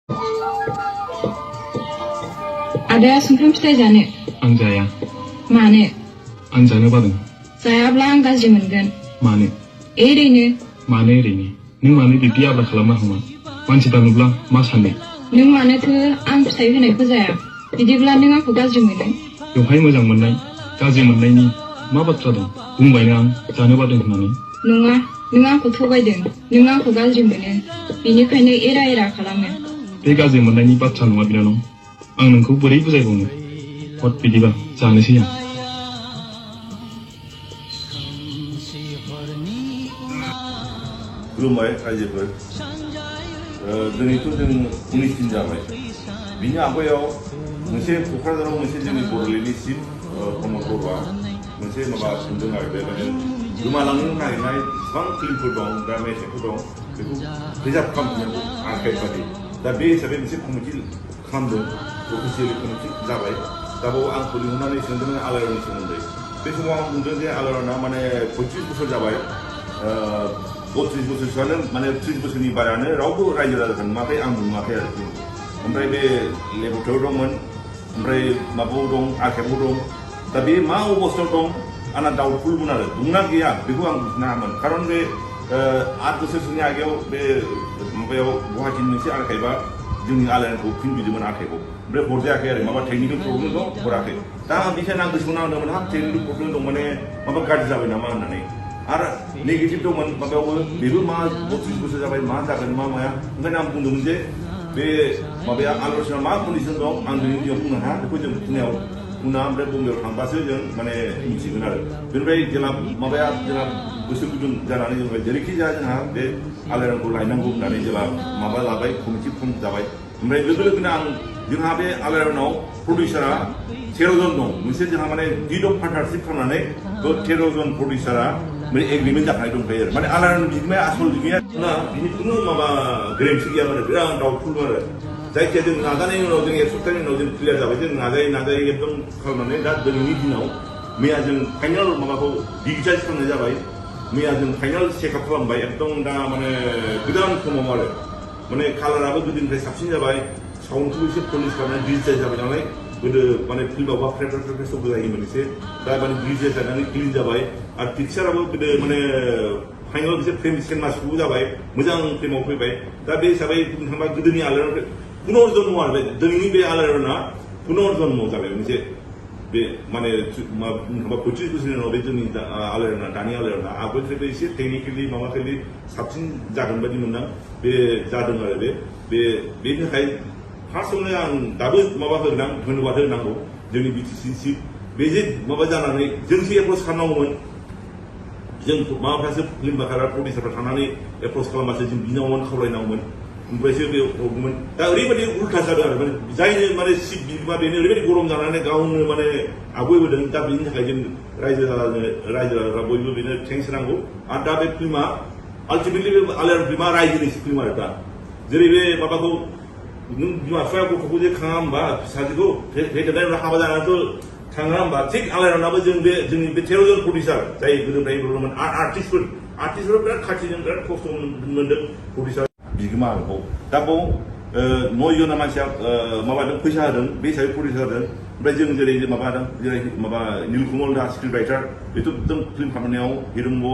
Ada सुमफ्राम फिथाइ जानो? आं जाया। मानो? आं जानो बादों। जायाब्ला आं गाज्रि मोनगोन। मानो? ओरैनो। मानो ओरैनो? नों मानो बिब्दि आब्रा खालामना हामा? मानसिफ्रा नुब्ला मा सानो? नों मानोथो आं फिथाइ होनायखौ जाया? बिदिब्ला नों आंखौ गाज्रि मोनो? बेवहाय मोजां मोननाय, गाज्रि मोननायनि मा बाथ्रा दं? बुंबायना आं जानो बादों होननानै। नङा, नों आंखौ थगायदों। नों आंखौ गाज्रि मोनो। बेनिखायनो एरा खालामो। बे गाज्रि मोननायनि बाथ्रा नङा बिनानाव। आं नोंखौ बोरै बुजायबावनो? हट बिदिबा जानोसै आं। खुलुमबाय रायजोफोर। दिनैथ' जों 19 दिन जाबाय। बिनि आवगायाव मोनसे क'क्राझाराव मोनसे जोंनि बड'लेण्डनि चिफ प्रमद बर'आ मोनसे माबा सोंदों आरो बे माने गोमालांनो नागिरनाय गोबां फिल्मफोर दं दा मेथाइफोर दं बेखौ प्रिजार्भ खालामफिननांगौ आर्काइभ बादि। दा बे हिसाबै मोनसे कमिटि खालामदों, अफिसियेलि कमिटि जाबाय। दा बाव आंखौ लिंहरनानै सोंदोंमोन आलायारननि सोमोन्दै। बे समाव आं बुंदों जे आलायारना माने 35 बोसोर जाबाय। 32 बोसोरसोआनो माने 30 बोसोरनि बारानो रावबो रायजो राजाखौ नुवाखै, आंबो नुवाखै आरोखि। ओमफ्राय बे लेबरेटरियाव दंमोन, ओमफ्राय माबायाव दं, आर्काइभआव दं। दा बे मा अबस्थायाव दं आंना डाउटफुलमोन आरो दंना गैया बेखौ आं बुजिनो हायामोन। खारन बे 8 बोसोरसोनि आगोलाव बे माबायाव गुवाहाटीनि मोनसे आर्काइभआ जोंनि आलायारनखौ फिनबिदोंमोन आर्काइभआव। ओमफ्राय हरजायाखै आरो माबा टेकनिकेल प्रब्लेम दं, हराखै। दा आं बेखायनो आं गोसोआव नांदोंमोन हाब टेकनिकेल प्रब्लेम दं माने माबा गाज्रि जाबाय नामा होननानै। आरो नेगेटिभ दंमोन माबायावबो, बेबो मा 32 बोसोर जाबाय मा जागोन मा माया। ओंखायनो आं बुंदोंमोन जे बे माबाया आलायारना मा कन्डिसन दं आं दिनै दिनाव बुंनो हाया, बेखौ जों फुङाव ओमफ्राय बम्बेआव थांबासो जों माने मिथिगोन आरो। बेनिफ्राय जेला माबाया जोंहा गोसो गुदुं जानानै जों जेरैखि जाया जोंहा बे आलायारनखौ लायनांगौ होननानै जेला माबा लाबाय, कमिटि फर्म जाबाय। ओमफ्राय लोगो लोगोनो जोंहा बे आलायारनाव प्रडिउसारा 13 जन दं। मोनसे जोंहा माने डिड अफ पार्टनारशिप खालामनानै 13 जन प्रडिउसारा माने एग्रिमेन्ट जाखानाय दंखायो आरो। माने आलायारन बिगोमाया आसल बिगोमाया ना बिनि खुनु माबा गोरोन्थि गैया आरो। बिराद डाउटफुल आरो। जायखिया जों नाजानायनि उनाव जों 1 सप्ताहनि उनाव जों क्लियार जाबाय। जों नाजायै एकदम खालामनानै दा दिनैनि दिनाव मैया जों फाइनाल माबाखौ डिजिटाइज खालामनाय जाबाय। मैया जों फाइनाल चेकआप खालामबाय एकदम दा माने गोदान समाव आरो। माने कालाराबो गोदोनिफ्राय साबसिन जाबाय, साउन्डखौबो एसे पलिश खालामनानै डिजिटाइज जाबाय नालाय। गोदो माने फिल्मावबा फ्रेफ्रेफ्रेफ्रे शब्द जायोमोन एसे, दा माने डिजिटाइज जानानै क्लिन जाबाय। आरो पिक्चाराबो गोदो माने फाइनाल एसे फ्रेम स्केन मासखौबो जाबाय, मोजां फ्रेमाव फैबाय। दा बे हिसाबै बुंनो थाङोबा गोदोनि आलायारन पुनर्जन्म आरो दिनैनि बे आलायारना पुनर्जन्म जाबाय मोनसे। बे माने 25 बोसोरनि उनाव बे जोंनि आलायारना दानि आलायारना आगोलनिफ्राय एसे टेकनिकेलि माबाखालि साबसिन जागोन बायदि मोनदां। बे जादों आरो बेनि थाखाय फार्स्टआवनो आं दाबो माबा होनां धन्यबाद होनांगौ जोंनि बिटिसि चिफ। बे जे माबा जानानै जोंसो एप्रच खालामनांगौमोन, जों माबाफ्रासो फिल्म बाकारा प्रडिउसारफ्रा थांनानै एप्रच खालामबासो जों बिनांगौमोन, खावलायनांगौमोन। ओमफ्रायसो बे हरगौमोन। दा ओरैबायदि उल्था जादों आरो माने जायनो माने चिफ बिगोमा बेनो ओरैबायदि गरम जानानै गावनो माने आवगायबोदों। दा बेनि थाखाय जों रायजो राजाफ्रा बयबो बेनो थेंक्स होनांगौ। आरो दा बे फिल्मा आल्टिमेटलि बे आलायारन फिल्मा रायजोनि फिल्म आरो दा। जेरै बे माबाखौ नों बिमा बिफाया गथ'खौ जे खाङा होमबा, फिसाजोखौ फेदेरनाय उनाव हाबा जानानैथ' थाङा होमबा, थिग आलायारनाबो जोंनि बे 13 जन प्रडिउसार जाय गोदोनिफ्राय दंमोन आर्टिस्टफोर बिराद खाथिजों बिराद खस्थ' मोनदों प्रडिउसार बिगोमा आरोबाव। दा बाव 9 जना मानसिया माबादों फैसा होदों, बे हिसाबै प्रडिउसार होदों। ओमफ्राय जों जेरै माबादों जेरै माबा नीलकमल दा स्क्रिप्ट राइटार, बेथ' जों फिल्म खालामनायाव हिरम्ब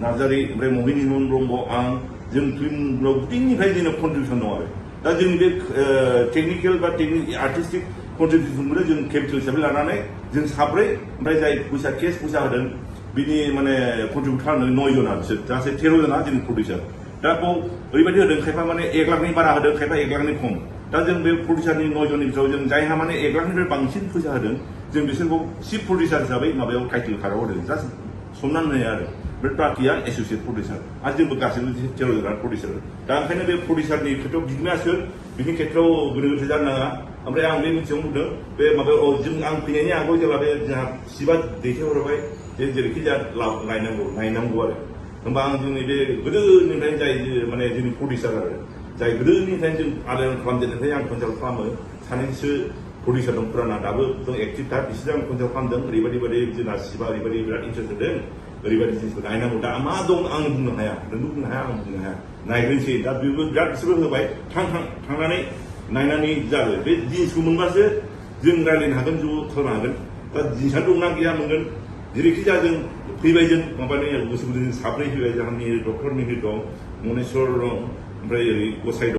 नार्जारी, ओमफ्राय महिनी मोहन ब्रह्म, आं जों फिल्मफ्राव गुदिनिफ्राय जोंना कन्ट्रिबिउसन दं आरो। दा जोंनि बे टेकनिकेल बा आर्टिस्टिक कन्ट्रिबिउसनखौनो जों केपिटेल हिसाबै लानानै जों साब्रै, ओमफ्राय जाय फैसा होदों बिनि माने कन्ट्रिबिउट खालामदों 9 जना बिसोर, गासै 13 जना जोंनि प्रडिउसार। दा बाव ओरैबायदि होदों, खायफा माने 1 लाखनि बारा होदों, खायफा 1 लाखनि खम। दा जों बे प्रडिउसारनि 9 जननि बिथोराव जों जायहा माने 1 लाखनिफ्राय बांसिन फैसा होदों जों बिसोरखौ चिफ प्रडिउसार हिसाबै माबायाव टाइटेल कार्डआव होदों। जास्ट सनमान होनाय आरो। बे बाकिया एस'सियेट प्रडिउसार आरो जोंबो गासैबो 13 जना प्रडिउसार। दा ओंखायनो बे प्रडिउसारनि खेथ्रआव बिगोमाया सोर, बिनि खेथ्रआव गोनो गोथो जानो नाङा। ओमफ्राय आं बे मिथियाव बुंदों बे माबायाव आं फैनायनि आगोलाव जेब्ला बे जोंहा सिबा दैथायहरबाय जे जेरैखि जाया नायनांगौ आरो। होमबा आं जोंनि बे गोदोनिफ्रायनो जाय माने जोंनि प्रडिउसार आरो, जाय गोदोनिफ्रायनो जों आलायारन खालामजेननायनिफ्राय आं कनसाल्ट खालामो। सानैसो प्रडिउसार दं फुराना, दाबो जों एक्टिभ दा बिसोरजों आं कनसाल्ट खालामदों। ओरैबायदि जोंना सिबा ओरैबायदि बिराद इन्टारेस्ट होदों, ओरैबायदि जिनिसखौ नायनांगौ। दा मा दं आं बुंनो हाया, नोंबो बुंनो हाया, आं बुंनो हाया। नायग्रोनोसै। दा बेबो बिराद बिसोरबो होबाय थांनानै नायनानै जाबाय बे जिनिसखौ मोनबासो जों रायज्लायनो हागोन ज' खालामनो हागोन दा जिनिसा दंना गैया मोनगोन जेरैखि जाया जों फैबाय जों माबानि गोसो गुदुं साब्रै फैबाय जोंनि डक्टर मिहिर दं मनेस्वर दं ओमफ्राय ओरै गसाइ दं